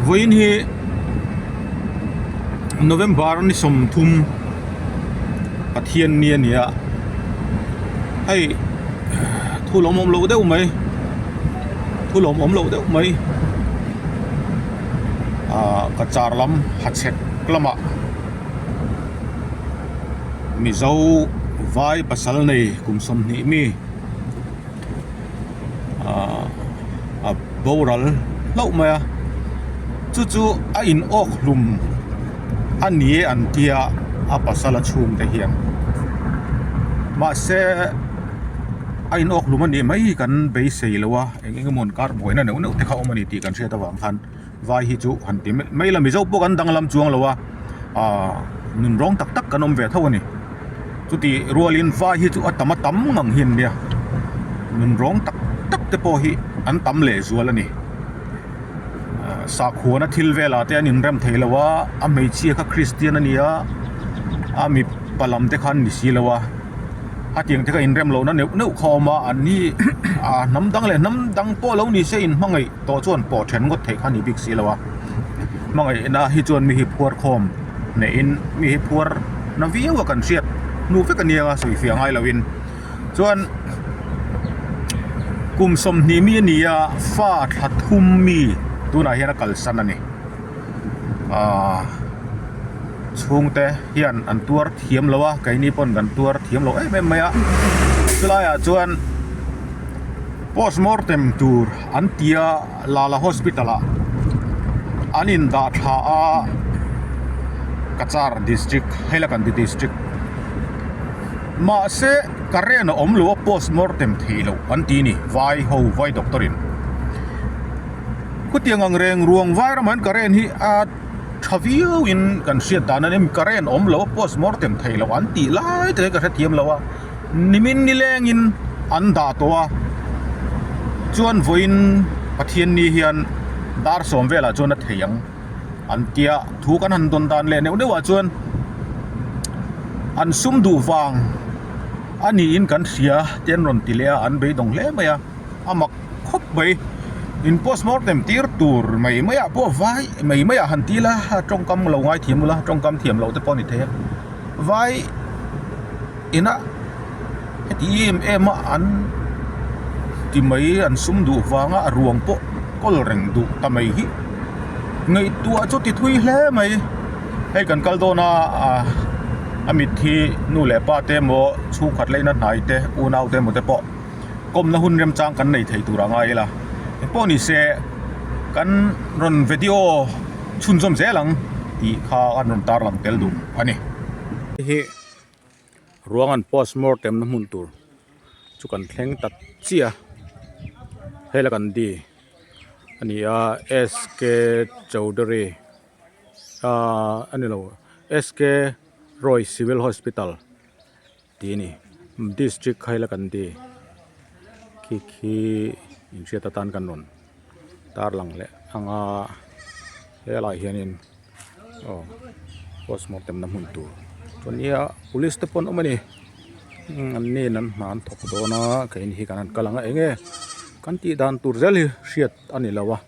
Vawiin hi November ni 30 Pathian ni a ni a hei thu lawmawm loh deuh mai thu lawmawm loh deuh mai ah Cachar lam hachhek lamah Mizo vai pasal nei kum 20 mi. Ahh a boral hlauh mai a chu chu a in awk hlum a ni e an tia a pasal a chhung te hian mahse a in awk hlum a nih mai hi kan beisei lo a eng eng emaw kar buaina neuh neuh te kha a awm a ni tih kan hriat avang khan. Vai hi chu han ti mai la Mizo pawh kan danglam chuang lo a, aaa nunrawng tak tak kan awm ve tho a ni. Chuti rualin vai hi chu a tam a tam ngang hi an nia, nunrawng tak tak te pawh hi an tam leh zual a ni. Aaa sakhuana thil velah te an inrem thei lo a, a hmeichhia kha Kristian a ni a, a mipa lam te kha an ni si lo a, a tiang te kha inrem lohna neuh neuh kha a awm a, an hi aaa hnam dang leh hnam dang pawh lo ni se inhmangaih. Tawh chuan pawh then ngawt theih kha a ni bik si lo a, hmangaihna hi chuan mi hi phuar khawm hnehin mi hi phuar na viau a kan hriat hnu vek a nia a sawi fiah ngai loin chuan kum 20 mi a ni a fa thla thum mi tunah hian a kalsan a ni aaa chhungte hian an tuar thiam lo a keini pawn kan tuar thiam lo em em mai a chulaiah chuan. Postmortem tur an ti a Lala Hospital ah an in dah tha a Cachar district Hailakandi district mahse current a awm lo a postmortem theih loh an ti a ni vai ho vai doctor in khutiang ang reng ruang vai ramah hian current hi a tha viau in kan hriat dan a ni current awm lo a postmortem theih loh an tih lai te ka hrethiam lo a. Nimin nilengin an dah tawh a, chuan vawiin Pathianni hian dar sawm velah chuan a thei ang an tia thu kan han dawn dan leh neuh neuh ah chuan an sum duh vang a niin kan hria te an rawn ti leh a, an beidawng hle mai a, a mak khawp mai. In postmortem tir tur mai mai ah pawh vai mai mai ah han ti la tawngkam lo ngaithiam ula tawngkam thiam loh te pawh a ni thei a, vai. Inah heti em em a an ti mai an sum duh vanga a ruang pawh kawl reng duh ta mai hi ngaihtuah chu ti thui hle mai hei kan kal dawn a ah a mit hi nu leh pa te emaw chhungkhat laina hnai te unau te emaw te pawh kawmna hun remchang kan nei thei tur a ngai ila engpawh ni se kan rawn video chhunzawm zel ang tih kha an rawn tarlang tel duh a ni. Ruang an postmortem na hmun tur chu kan thleng ta chiah a hei la kan di a ni a S K Chaudhary ahh a ni lo S K Roy civil hospital tih a ni district kha hei la kan di khi khi inhriat atan kan rawn tarlang leh ang a helaiah hianin. Aw postmortem na hmun tur chuan nia police te pawh an awm a ni an nen an hna an thawk dawn a keini hi kan han kal ang a eng nge kan tih dan tur zel hi hriat a ni lo a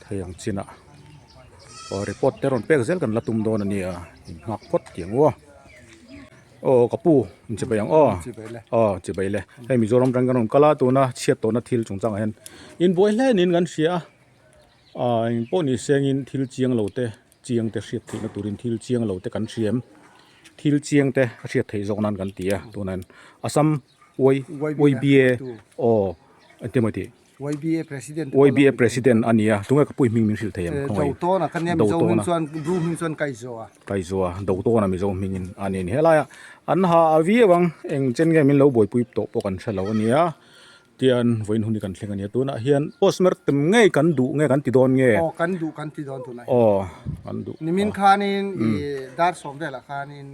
thei ang chinah aw report te rawn pek zel kan la tum dawn a nia inghak phawt tih ang u a aw ka pu inchibai ang aw aw chibai le hei Mizoram atang kan rawn kal a tuna chhiat tawhna thil chungchangah hian inbuai hle niin kan hria a. Aaa eng pawh ni sengin thil chiang lo te chiang te hriat theihna turin thil chiang lo te kan hriam thil chiang te a hriat theih zawk nan kan ti a tunah hian Assam Y YBA aw engtin maw tih YBA president YBA president a ni a tunge ka pui hming min hrilh thei ang khawngaih Dotawna ka nia Mizo hming chuan Bru hming chuan Kaizua Kaizua Dotawna Mizo hmingin a ni helaiah an ha a viau ang eng chen nge min lo buaipui tawh pawh kan hre lo a nia. Tian vawiin hun hi kan thleng a nia tunah hian postmortem ngei kan duh nge kan ti dawn nge? Aw kan duh kan ti dawn tunah hian. Aw kan duh. Nimin khanin i dar sawm velah khanin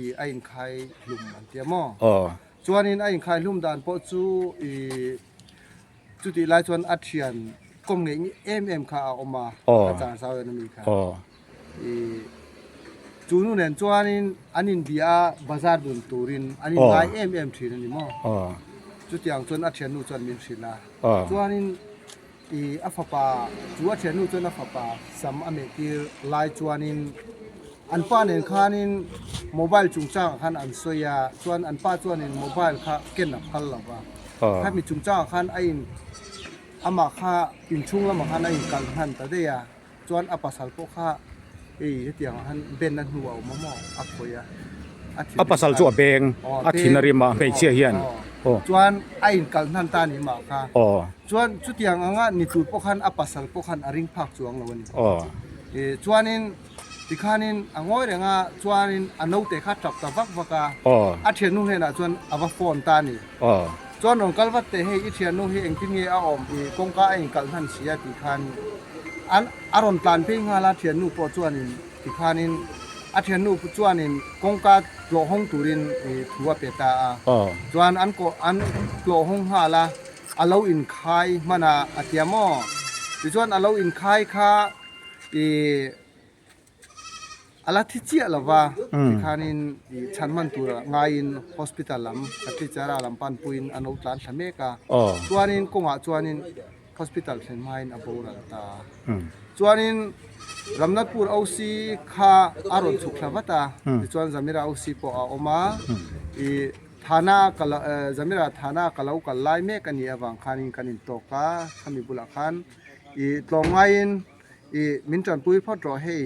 i a inkhai hlum an tia maw? Aw. Chuanin a inkhai hlum dan pawh chu i chutih lai chuan a thian kawm ngeih em em kha a awm a, a char zau en ami kha. Aw. I chu nu nen chuanin an inbia a bazar dun turin an inngai em em thin a ni maw? Chutiang chuan a thiannu chuan min hrilh a. Chuanin I a fapa chu a thiannu chuan a fapa sam a meh tir lai chuanin an pa nen khanin mobile chungchangah khan an sawi a, chuan an pa chuanin mobile kha ken a phal lo va, khami chungchangah khan a in amah kha inchhung lamah khan a inkalh hman ta daih a. Chuan a pasal pawh kha hei hetiang ah khan ben a hnu a awm a maw a khawih a a thin A pasal chu a beng a thin a rim a hmeichhia hian aw chuan a inkalh hnan ta ni mah kha aw chuan chutiang anga ni tur pawh khan a pasal pawh khan a ring phak chuang lo a ni aw eh chuanin tikhanin a ngawi reng a chuanin a naute kha tap ta vak vak a aw a thiannu hnenah chuan a va phone ta a ni aw Chuan rawn kal vat teh hei i thiannu hi engtin nge a awm i kawngka a inkalh hnan si a tih khan an a rawn tlan phei nghal a thiannu pawh chuanin tikhanin a thiannu chuanin kawngka tlawh hawng turin i thu a pe ta a chuan an kawh an tlawh hawng nghal a a lo inkhai hman a a tia maw tichuan a lo inkhai kha i A la thi chiah lo va, tikhanin chhan hman tur ngaiin hospital lam Katlichara lam panpuiin an lo tlan thla mek a, chuanin kawngah chuanin hospital thlen hmain a boral ta a. Chuanin Ramnathpur OC kha a rawn chhuk thla vat a, tichuan Zamira OC pawh a awm a, i Thana ka lo Zamira Thana ka lo kal lai mek a nih avang khanin kan intawk a, khami bulah khan i tlawmngaiin I min tanpui phawt rawh hei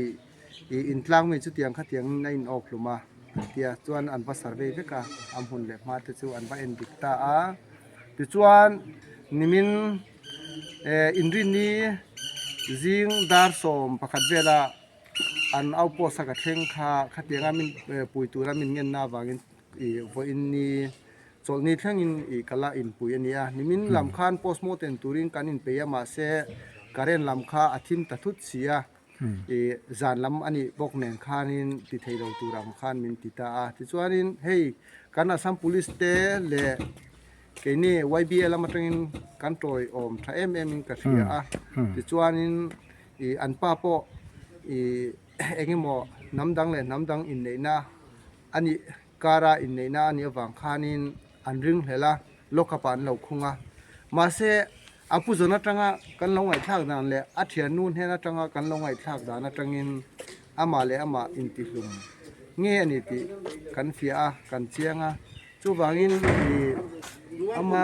i intlang mi chutiang khatiang in a in awk hlum a tia chuan an va survey vek a a hmun leh hma te chu an va en dik ta a tichuan nimin eh inrinni zing dar 11 vela an outpost a ka thleng kha khatianga min pui tura min ngenna avangin i vawiin ni. Chawlhni thlengin ih ka la inpui a nia. Nimin lam khan postmortem turin kan inpeih a mahse current lam kha a thim ta thut si a, ih zan lam a nih bawk nen khanin ti thei lo tur ang khan min ti ta a. Tichuanin hei kan Assam Police te leh keini YBA lam atangin kan tawiawm tha em em in ka hria a. Tichuanin ih an pa pawh ih eng emaw hnam dang leh hnam dang inneihna a nih. Kara inneihna a nih avang khanin an ring hlel a, lockup-ah an lo khung a. Mahse, a pu zawn atanga kan lo ngaihthlak dan leh a thiannu hnen atanga kan lo ngaihthlak dan atangin amah leh amah intihlum nge a ni tih kan fiah a, kan chiang a. Chuvangin ih ama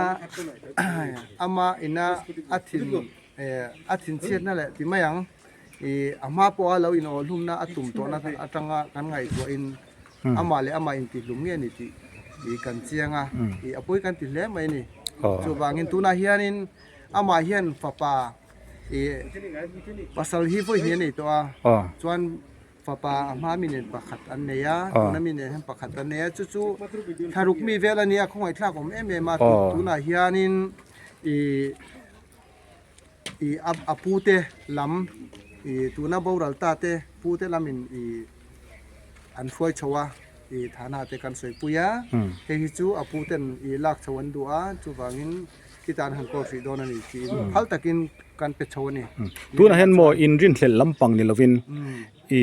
ama ina a thin eh a thinchhiatna leh ti mai ang ih a hma pawha lo inawhhlumna a tum tawhna atanga kan ngaihtuahin Amah leh amah intihlum nge ni tih i kan chiang a, i a pawi kan ti hle mai a ni. Chuvangin tunah hianin amah hian fapa i pasal hi vawi hnih a nei tawh a, chuan fapa a hma mi nen pakhat an nei a, tuna mi nen hian pakhat an nei a, chu chu thlaruk mi vel a nia, khawngaihthlak awm em em a, tunah hianin i i a pute lam i tuna boral ta te pute lamin i an hruai chho a i thana te kan sawi pui a hei hi chu a puten i lak chho an duh a chuvangin khitah an han kawl hrih dawn a ni tiin phal takin kan pe chho a ni. Tunah hian maw inrinhlelh lampang ni lovin i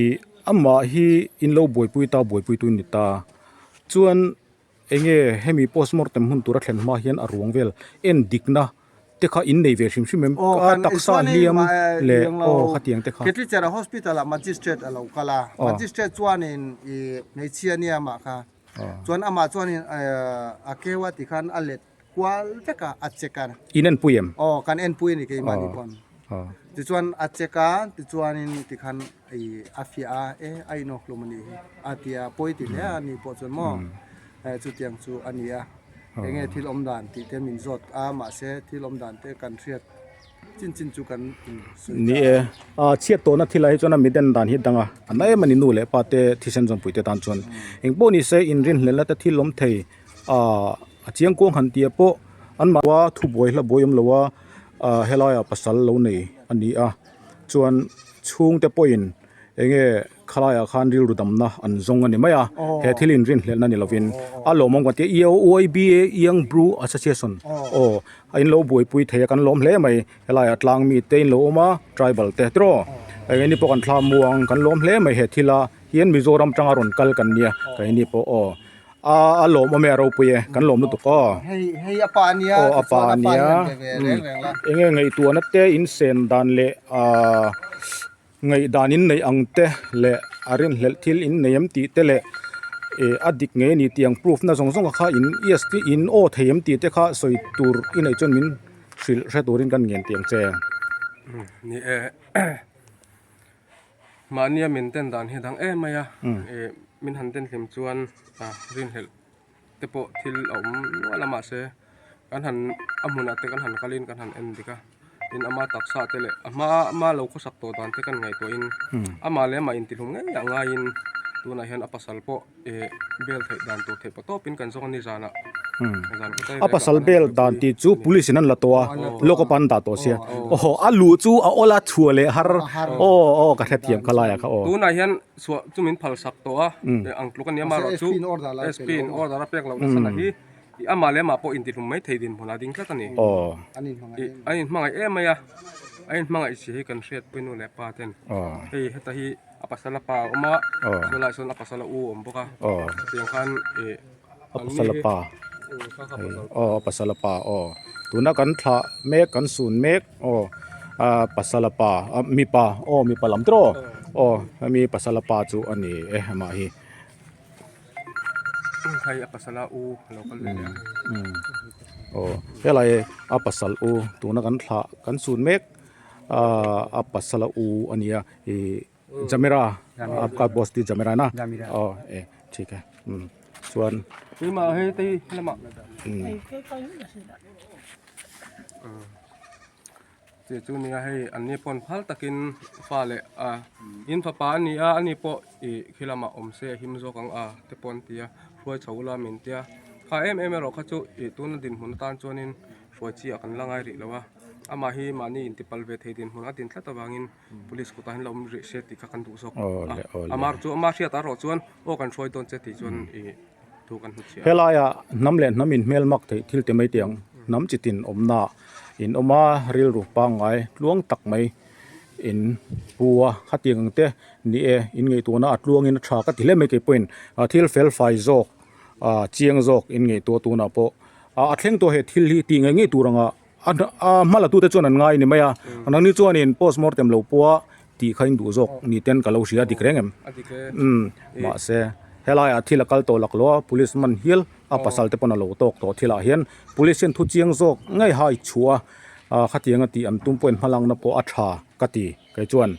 amah hi in lo buaipui ta buaipuitu ni ta chuan Enge hemi postmortem hun tura thlen hma hian a ruang vel en dikna te kha in nei ve hrim hrim em? A taksa hliam leh aw khatiang te kha. Ketlichera hospital ah magistrate a lo kal a, magistrate chuanin i hmeichhia nia amah kha chuan amah chuanin a keu a tikhan a let kual vek a, a check a. In enpui em? Aw kan enpui a ni keimahni pawn. Tichuan a check a tichuanin tikhan I a fiah a, e a inawkhlum a nih hi a ti a, pawi ti hle a ni pawh chuan maw chutiang chu a ni a, enge thil awm dan tih te min zawt a, mahse thil awm dan te kan hriat chin chin chu kan insawi Ni e, a chhiat tawhna thilah hi chuan a miten dan hi a dang a, a na em a ni nu leh pa te thisen zawmpui te tan chuan engpawh ni se inrinhlelna te thil awm thei a chiangkuang han tia pawh an mahni thubuai hla buai awm lo a, helaiah pasal lo nei a ni a. Chuan chhungte pawhin enge khalaiah khan rilru damna an zawng a ni mai a, he thil inrinhlelhna ni lovin a lawmawm kan ti a, YBA Young Brew Association aw a in lo buaipui thei a kan lawm hle mai, helaiah tlang mite in lo awm a tribal te tiraw eng eng ni pawh kan thla muang kan lawm hle mai he thila hian Mizoram tanga rawn kal kan nia keini pawh aw. A a lawmawm e a ropui e kan lawm lutuk aw. Hei hei a pa ania Aw a pa tichuan a pa ania hian be ve reng reng la. Enge ngaihtuahna te in sen dan leh ahh ngaihdan in neih ang te leh a rinhlelh thil in nei em tih te leh ih a dik ngei a ni tih ang proof na zawng zawng kha in yes tih in aw thei em tih te kha sawi tur i neih chuan min hrilh hre turin kan ngen tih ang che. Ni e mahnia min ten dan hi a dang em mai a ih min han den hlim chuan rinhlelh te pawh thil a awm nual a mahse kan han a hmunah te kan han kalin kan han en dik a tin ama taksa te leh a hma ama lo khawsak tawh dan te kan ngaihtuahin amah leh amah intihlum ngei ah ngaiin tunah hian a pasal pawh ih bel theih dan tur theih pawh tawpin kan zawng a ni zanah zan khaw a pasal bel dan tih chu police in an la tawh a lawk up an dah tawh sia aw a luh chu a awla chhuah leh har aw aw ka hrethiam kha laiah kha aw tunah hian Chhuah chu min phal sak tawh a, ang tluk a nia amaherawh chu SP in order a pek loh nasa na hi ih amah leh amah pawh intihlum mai thei dinhmun a ding tlat a ni. Ih a inhmangaih em mai a, a inhmangaih si hi kan hriatpui nu leh pa ten hei heta hi a pasal a pa a awm a, chulaiah sawn a pasal a u a awm bawk a, chutiang khan ih a pasal a pa aw a pasal a pa aw tuna kan thlah mek kan sun mek aw a pasal a pa a mipa aw mipa lam tawh aw hemi pasal a pa chu a ni e amah hi. Hei a pasal a u a lo kal ve leh a. Aw helai a pasal u tuna kan thlah kan sun mek a pasal a u a nia ih. Jamira aapka boss ti Jamira na aw e thik e chuan keimah hei te hi lamah che chu nia hei an ni pawn phal takin fa leh a in fapa a ni a ani pawh ih khi lamah awm se a him zawk ang a te pawh an ti a hruai chho ula min tia kha em em erawh kha chu ih tuna dinhmun atan chuanin hruai chi ah kan la ngai rih lo a amah hi mahni intipal ve thei dinhmun a din tlat avangin. Police kutah hian lo awm rih se tih kha kan duh zawk a, amah chu ama hriat ah erawh chuan aw kan hruai dawn che tih chuan ih thu kan hmu chhiah a. Helaiah hnam leh hnam inhmel mak theih thil ti mai tiang hnam chi tin awmna in awm a, rilru pangngai tluang tak mai in pu a, khatiang ang te ni e in ngaihtuahna a tluangin a tha ka ti hle mai kei pawhin thil fel fai zawk chiang zawk in ngaihtuah tunah pawh a thleng tawh he thil hi tih ngei ngei tur anga A hma la tute chuan an ngai ni mai a, nangni chuanin post mortem lo pawha tih kha in duh zawk ni ten ka lo hria a dik reng em? Umm mahse helaiah thil a kal tawh lak lo a, police man hial a pasal te pawn a lo tawk tawh thilah hian police hian thu chiang zawk ngei hai chhuah a khatiang a tih an tum pawhin hmalakna pawh a tha ka ti kei chuan.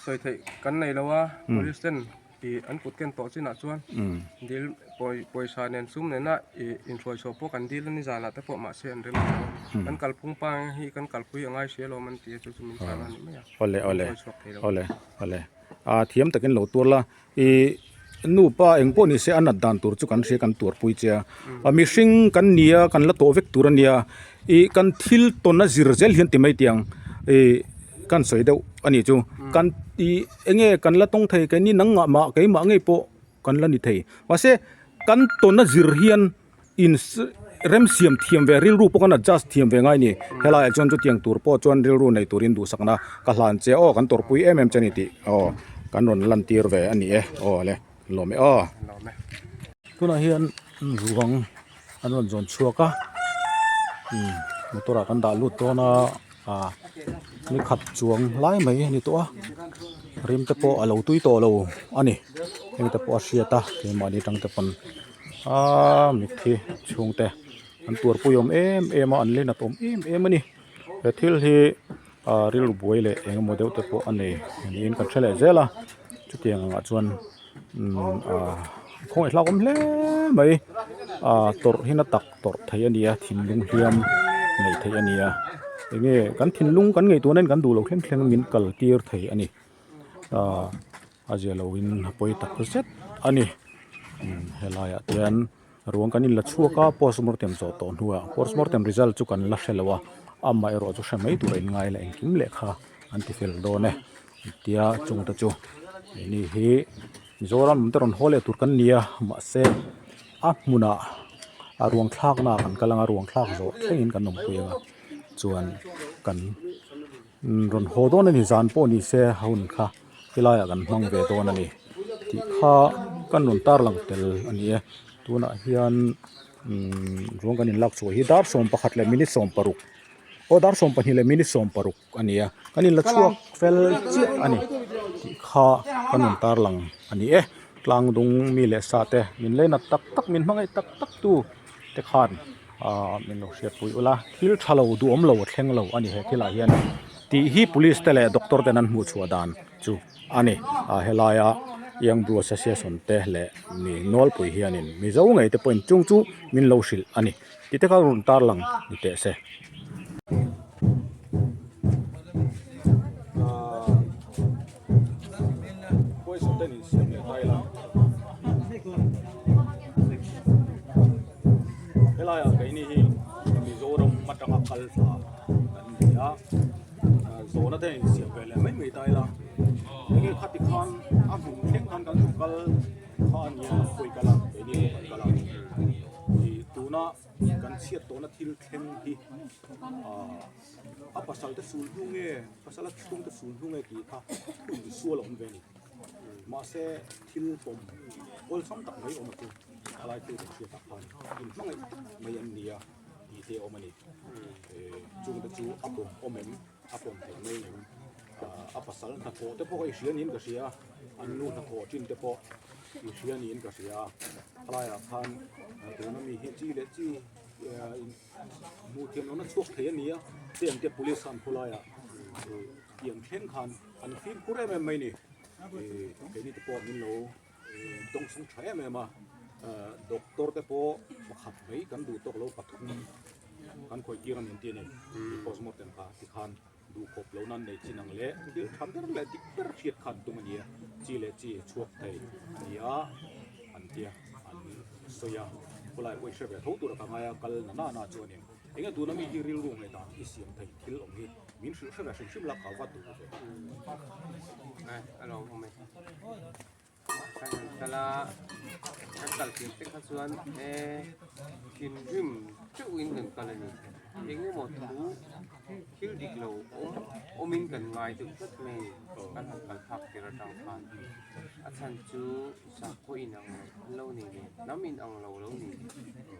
Sawi theih kan nei lo a, police ten Ih an kut ken tawh chinah chuan dil pawi pawisa nen sum nena ih inhruai chhuah pawh kan dil a ni zanah te pawh mahse an rem lo a kan kalphung pa hi kan kalpui a ngai sia lawm an ti a chu chu min chhan a ni mai a Awle awle inhruai chhuak thei lo. Awle awle a thiam takin lo tur la ih nupa eng pawh ni se a nat dan tur chu kan hria kan tuarpui che a mihring kan nia kan la tawh vek tur a nia Ih kan thil tawn a zir zel hian ti mai tih ang ih kan sawi deuh a nih chu kan ih eng nge kan la tawng thei keini nang ngah mah keimah ngei pawh kan la ni thei mahse kan tawn a zir hian in remsiam thiam ve rilru pawh kan adjust thiam ve ngai a ni helaiah chuan chutiang tur pawh chuan rilru nei turin duhsakna ka hlan che aw kan tawrhpui em em che a ni tih aw kan rawn lantir ve a ni e aw le lawm e aw. Tunah hian ruang an rawn zawn chhuak a umm motor ah kan dah lut dawn a ah ni khat chuang lai mai a ni tawh a rim te pawh a lo tui tawh lo a ni heng te pawh a hriat a keimahni atang te pawn aaa mitthi chhungte an tuarpui awm em em a an lenat awm em em a ni he thil hi ah rilru buai leh eng emaw deuh te pawh a nei niin kan hre leh zel a chutiang angah chuan umm ah khawngaih hlak awm hle mai ah tawrh hi na tak tawrh theih a ni a thinlung hliam neih theih a ni a enge kan thinlung kan ngaihtuah na in kan duh loh thleng thleng min kal tir thei a ni ah a zia lo in a pawi tak zet a ni umm helai ah te hian ruang kan in la chhuak a post mortem zawh tawh hnuah post mortem result chu kan la hre lo a amaherawh chu hre mai tur a in ngai la engkim lehkha an ti fel dawn e tia chung te chu keini hi Mizoram te rawn haw leh tur kan ni a mahse a hmunah a ruang thlakna ah kan kal ang a ruang thlak zawh thlengin kan awmpui ang a chuan kan rawn haw dawn a ni zan pawh ni se hun kha helaiah kan hmang ve dawn a ni tih kha. kan rawn tarlang tel a ni e tunah hian umm ruang kan inlak chhuah hi dar 11 leh minute 16 aw dar 12 leh minute 16 a ni a kan inla chhuak fel chiah a ni tih kha kan rawn tarlang a ni e tlang dung mi leh sa te min lei nat tak tak min hmangaih tak tak tu te khan ahh min lo hriatpui ula thil tha lo duhawm lo a thleng lo a ni he thil ah hian tih hi police te leh doctor ten an hmuh chhuah dan chu a ni ah helaia young bru association te leh mi nawlpui hianin mizo ngei te pawhin chung chu min lo hrilh a ni tih te kha rawn tarlang ni teh se. Helaiah keini hi Mizoram atanga kal thla kan ni a zawhna te insiam ve leh mai mai ta ila enge khati khan a hmun thleng khan kan lo kal kha a nia pawi kal a keini pawh kan kal a ih tuna kan chhiat tawhna thil thleng hi ah a pasal te sul hnu nge pasal a chhung te sul hnu nge tih kha hun sual a awm ve a ni mahse thil pawm awlsam tak mai awm a chu thalai thil kan hriat ah khan inhmangaih tak mai an nia tih te a awm a ni chung te chu a pawm awm em a pawm theih mai em a pasal hnathawh te pawh kha i hria niin ka hria an nu hnathawh chin te pawh i hria niin ka hria thalaiah khan tuna mi hi chi leh chi hmuh thiam lohna chhuak thei a ni a hei ang te police khan khawlaiah tiang thleng khan an fimkhur em em mai a ni keini te pawh min lo dawngsawng tha em em a doctor te pawh pakhat mai kan duh tawk lo pathum kan khawih tir a ni an ti a ni postmortem kha tikhan duhkhawp lo nan nei chin ang leh thil tha ber leh dik ber hriat khan tum a ni a chi leh chi chhuak thei a ni a an tia an sawi a khawlai pawh i hre ve tho tur a ka ngai a kal na na na chuanin enge tuna mi hi rilru ngaihdan i siam thei thil awm hi min hrilh hre ve hrim hrim la ka va duh ve. A lo awm e. Kan han kal a, kan kal tir te kha chuan e thinrim teuhin kan kal a ni. Eng emaw thu thil dik lo awm awmin kan ngai deuh tlat mai a ni. Kan han kal phak tir atang khan a chhan chu sakhaw in ang lo an lo nei nen, hnam in ang lo lo ni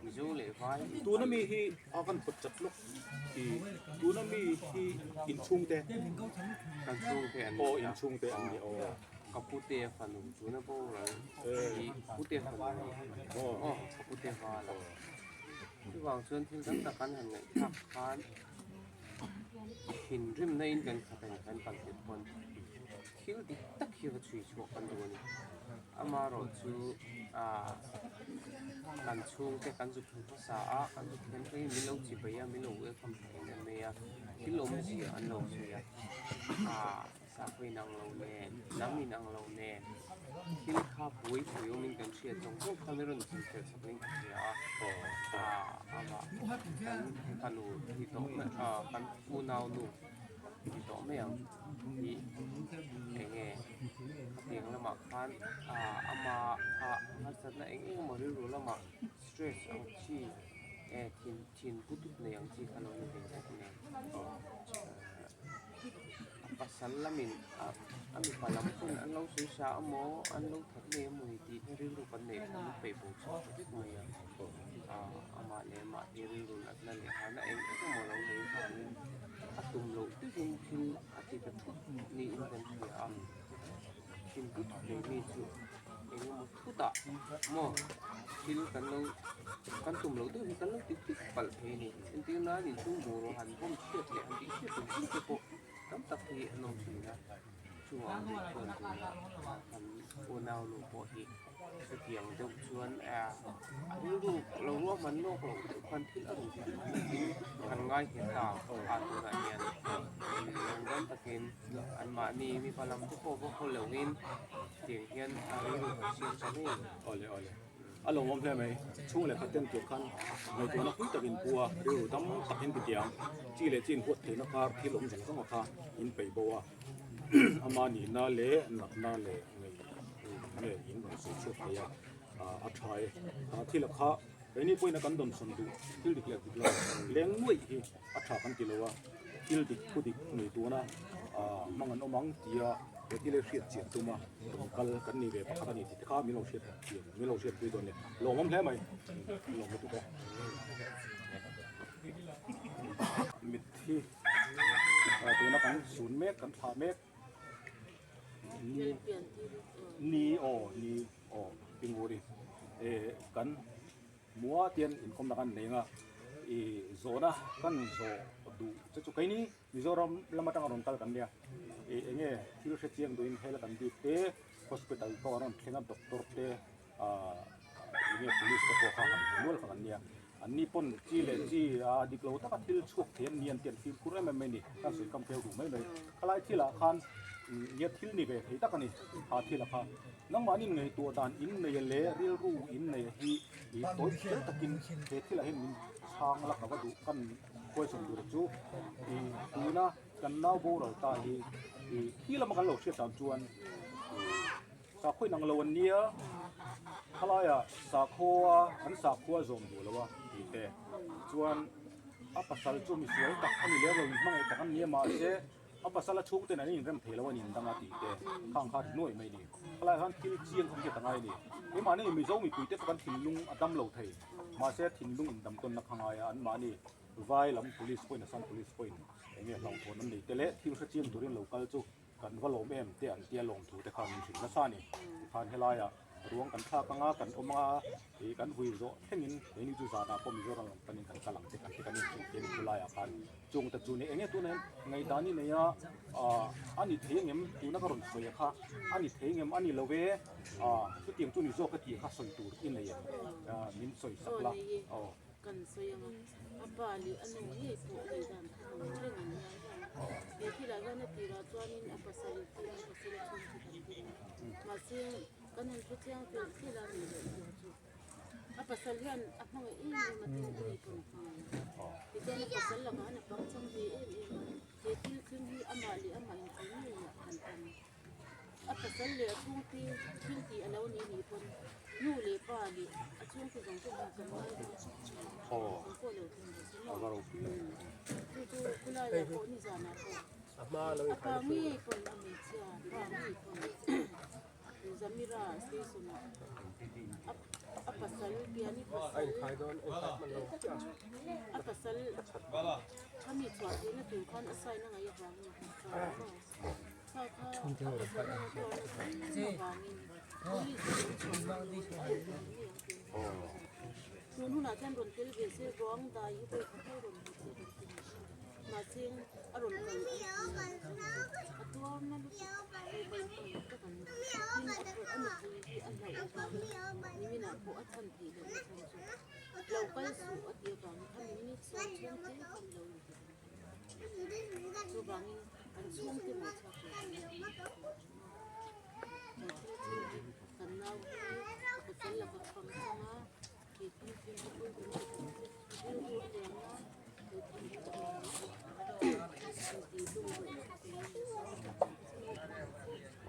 Mizo leh Vai in Tuna mi hi a kan pawt chat lawk i tuna mi hi inchhungte kan chhungte an ni aw inchhungte an ni aw. Ka pute fanu tuna boral hi pute fanu a ni aw ka pute val a chuvang chuan thil tam tak kan han ngaihthlak khan thinrimna in kan khat a ni kan kal tirh pawn thil dik tak hi va chhui chhuak kan duh a ni amaherawhchu ah kan chhungte kan zuk thlen hmasa a kan zuk thlen phei min lo chibai a min lo welcome tha em em mai a thil awmzia an lo sawi a ah. Sakhaw inang lo nen, hnam inang lo nen, thil kha buai pui awmin kan hriat zawng zawng kha mi rawn chinfel chak in ka hria a, amah kan fanu ti tawh mai kan unau nu ti tawh mai ang hi enge khatiang lamah khan ama kha harsatna eng eng emaw rilru lamah stress ang chi thin thin putuk nei ang chi kha lo ni ve bawk nen. A pasal lamin a mipa lam pawn an lo sawi sa a maw an lo that ngei a mawni tih hi rilru kan neih khan an peih bo chhuak ta vek mai a ah amah leh amah hi rilru natna leh hana eng eng emaw lo nei vangin a tum loh deuhin thil a ti ta thut niin kan hria a thinput nei mi chu eng emaw thutah maw thil kan lo kan tum loh deuh hi kan lo ti thut palh thei a ni. Entir nan inchhung bungraw han bawm chhiat leh han tih chhiat tur thil te pawh tam tak hi an awm thin a, chungah ang deuh chuan tunah kan unau nu pawh hi chutiang deuh chuan a rilru lo ruahman lawk loh deuh khan thil a rawn ti thut niin kan ngai nghet ta a tunah hian lungdam takin anmahni mipa lam te pawh va haw loin tiang hian a rilru kan siam ta mai a ni. Awle awle. A lo awm hle mai. Chhung leh khat ten tur khan ngaihtuahna pui tak in pu a, rilru dam tak in ti tiang. Chi leh chi in huat theihna kar thil awm zawng zawng a kha in peih bo a. Ama nihna leh natna leh ngaih nge in rawn sawi chhuak thei a, a tha e. Thil a kha keini pawhin a kan dawnsawn duh thil dik leh dik lo leng nuaih hi a tha kan ti lo a, thil dik thu dik ngaihtuahna hmang an awm ang tia. He thil hi hriat chian tum a rawn kal kan ni ve pakhat a ni tih te kha min lo hriat chian min lo hriat pui dawn nia. Lawmawm hle mai. Lawm lutuk e. Mitthi tuna kan zun mek kan thlah mek ni ni aw ni aw pinguri kan Mua tian inkawmna kan nei anga ih zawhna kan zawh duh che chu keini Mizoram lam atanga rawn kal kan nia ih eng nge thil hre chiang duhin hela kan bik te hospital pawh an rawn thleng a doctor te ah eng nge police te pawh kha han hmu nual kha kan nia anni pawn chi leh chi a dik lo taka thil chhuak thei an ni an tian fimkhur em em mai a ni kan sawi kam keu duh mai mai khalai thilah khan nia thil ni ve thei tak a ni ha thilah kha. Nangmahni ngaihtuah dan in nei leh rilru in nei hi i tawi fel takin he thilah hian min chhang la ka va duh kan question tur chu i tuna kan nau boral ta hi i khi lama kan lo hriat dan chuan i sakhaw inang lo an nia khalaia sakhua an sakhua zawm duh lo a tih te chuan a pasal chu misual tak a ni lem lo inhmangaih tak an nia mahse. A pasal a chhungten an inrem thei lo a nin dang a tih te khang kha ri nuaih mai a ni. Khalai khan thil chiang kha hriat a ngai a ni. Keimahni Mizo mipuite pawh kan thinlung a dam lo thei. Mahse thinlung indamtawnna kha ngai a, anmahni vai lam police pawhin Assam police pawhin eng nge hlauhthawn an nei te leh thil hre chiang turin lo kal chu kan va lawm em te an tia lawmthu te khan min hrilh nasa a ni. Tikhan helaiah Ruang kan thlak anga kan awm anga ih kan vui zawh thlengin keini chu zanah pawh Mizoram lam panin kan kal ang che kan ti kan inhrilh te chu laiah khan chung te chu ni eng nge tuna hian ngaihdan i nei a ah a ni thei angem tuna ka rawn sawi a kha a ni thei angem a ni lo e ah chutiang chu ni zawk ka tih kha sawi tur i nei em ah min sawi sak la aw. Kan sawi anga a pa leh a nu ngei pawh ngaihdan kha kan reng an nia he thilah hian a tirah chuanin a pasal hi a pasal a chhung chu kan ring a mahse Kan han thu chiang telh telh a nih loh tur chu a pasal hian a hmangaih em em a tin a ni pawn a hmangaih a tichuan a pasal lakah hian a pangchang ve em em a he thil thleng hi amah leh amah inchei ngeiah kan pawm a pasal leh a chhungte thil tih a lo nih nih pawn nu leh pa leh a chhungte zawng zawng hian kan ngai dawn ang pawh lo thleng ve se maw chu chu khulaiah pawh nizanah pawh a pa ngei pawn a hmeichhia pa ngei pawn. Zamira station ah a pasal piani pasal a pasal khami chhuah theihna tur khan a sign a ngaih avangin a han sign a maw kha kha a pasal a tuarna tam avangin police te an chhuah na tur a awm ngei ang tih a hriat tun hunah chuan rawn tel ve se ruang dai hi pawh kha rawn hmu se kan ti mahse a rawn kal a tuarna lutuk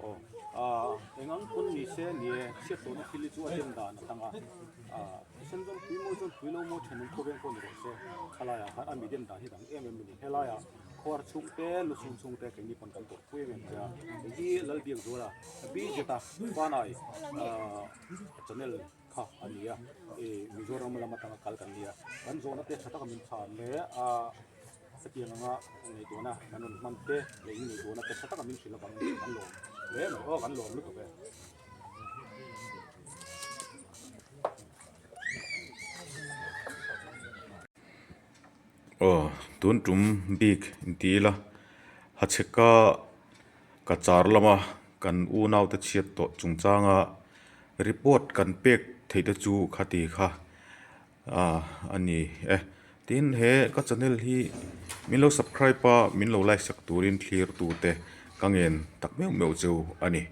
Aw ah eng ang pawn ni se ni e chhiat tawhna thil hi chu a den dan a tang a ah thisen zawng pui maw chuan pui lo maw thenawm khawveng pawh ni rawh se thalaiah khan a mi den dan hi dang em em a ni helaiah khuar chhung te lu chhung chhung te keini pawn kan tawrh pui em em che a hei hi Lalbiakzuala Bijeta Fanai ah channel kha a ni a ih Mizoram lam atanga kal kan ni a kan zawhna te tha taka min chhan leh a hetiang anga ngaihtuahna kan rawn hman te leh in ngaihtuahna te tha taka min hrilh avangin kan lawm hle mai aw kan lawm lutuk e. Aw tun tum bik inti ila hachheka ka char lama kan unaute chhiat tawh chungchanga report kan pek theih te chu khati kha ah a ni e tin he ka channel hi min lo subscribe a min lo like sak turin thlir tute ka ngen tak meuh meuh chu a ni.